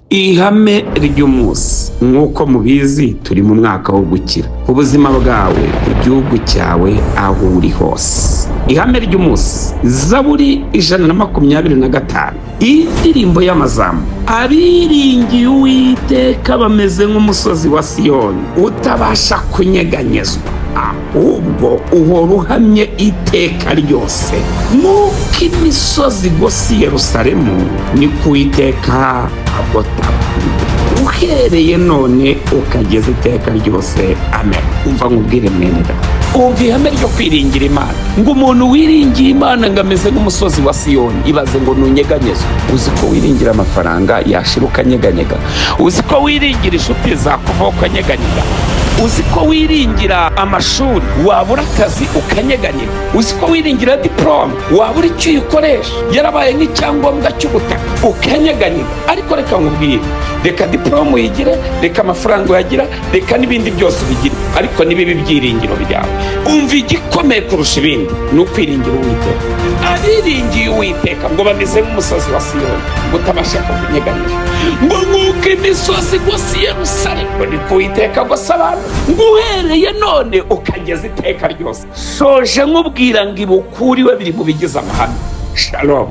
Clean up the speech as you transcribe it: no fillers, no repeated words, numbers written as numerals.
Ihame ry'umunsi: nk'uko mubizi, turi mu mwaka wo gukira ku buzima bwawe, ku gihugu cyawe, aho uri hose. Ihame ry'umunsi, Zaburi 125, indirimbo y'amazamu: abiringiye Uwiteka bameze nk'umusozi wa Siyoni utabasha kunyeganyezwa, ahubwo uhora uhamye iteka ryose. Nk'uko imisozi igose i Yerusalemu, niko Uwiteka agota uhereye none ukageza iteka ryose. Amen. Umva nkubwire, mwene data, umva ihame ryo kwiringira Imana, ngo umuntu wiringiye Imana ngo ameze nk'umusozi wa Siyoni. Ibaze ngo ntunyeganyezwe. Uzi ko wiringira amafaranga yashira ukanyeganyega? Uzi ko wiringira inshuti zakuvaho ukanyeganyega? Uzi ko wiringira amashuri, wabura akazi ukanyeganyega? Uzi ko wiringira diporome, wabura icyo uyikoresha, yarabaye nk'icyangombwa cy'ubutaka, ukanyeganyega? Ariko reka nkubwire, reka diporome uyigire, reka amafaranga uyagira, reka n'ibindi byose ubigire, ariko nibibe ibyiringiro byawe. Umva, igikomeye kurusha ibindi ni ukwiringira Uwiteka. Abiringiye Uwiteka ngo bameze nk'umusozi wa Siyoni ngo utabasha kunyeganyega, ngo nk'uko imisozi igose i Yerusalemu, niko Uwiteka agose abantu, ngo uhereye none ukageza iteka ryose. Soje nkubwira ngo ibukuriwe biri mu bigize amahame. Shalom.